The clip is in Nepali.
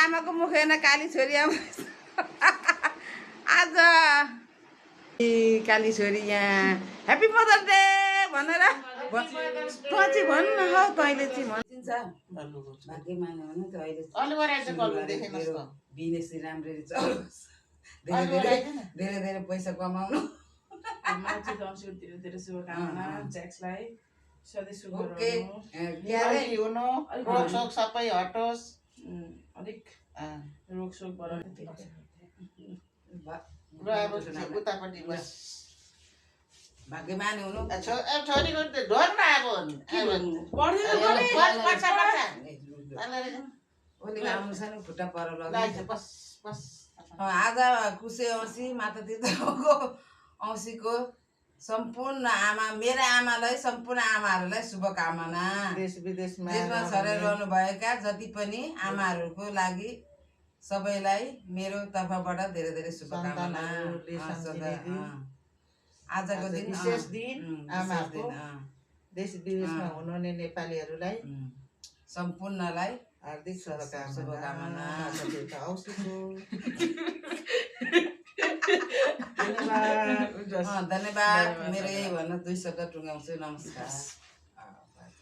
आमाको मुख हेर्न काली छोरी आमा आज काली छोरी यहाँ ह्याप्पी मदर्स डे भनेर तँ चाहिँ भन्न हौ तैँले चाहिँ भनिदिन्छ भाग्य मान्यो भने त अहिले बिजनेस चाहिँ राम्ररी चलोस् धेरै धेरै पैसा कमाउनु धेरै शुभकामना ज्याक्सलाई सधैँ शुभ सबै हटोस् अलिक रोगसोगबाट उतापट्टि बस भाग्यमान हुनु छोरीको ढोर न ओली आउनु छ नि खुट्टा पर बस बस आज कुसे औँसी माता तीर्थको औँसीको सम्पूर्ण आमा मेरा आमालाई सम्पूर्ण आमाहरूलाई शुभकामना देश विदेशमा छरेर रहनुभएका जति पनि आमाहरूको लागि सबैलाई मेरो तर्फबाट धेरै धेरै शुभकामना आजको दिन विशेष दिन आमाको देश विदेशमा हुनुहुने नेपालीहरूलाई सम्पूर्णलाई हार्दिक शुभकामना धन्यवाद मेरो यही भन्न 2 शब्द टुङ्गाउँछु नमस्कार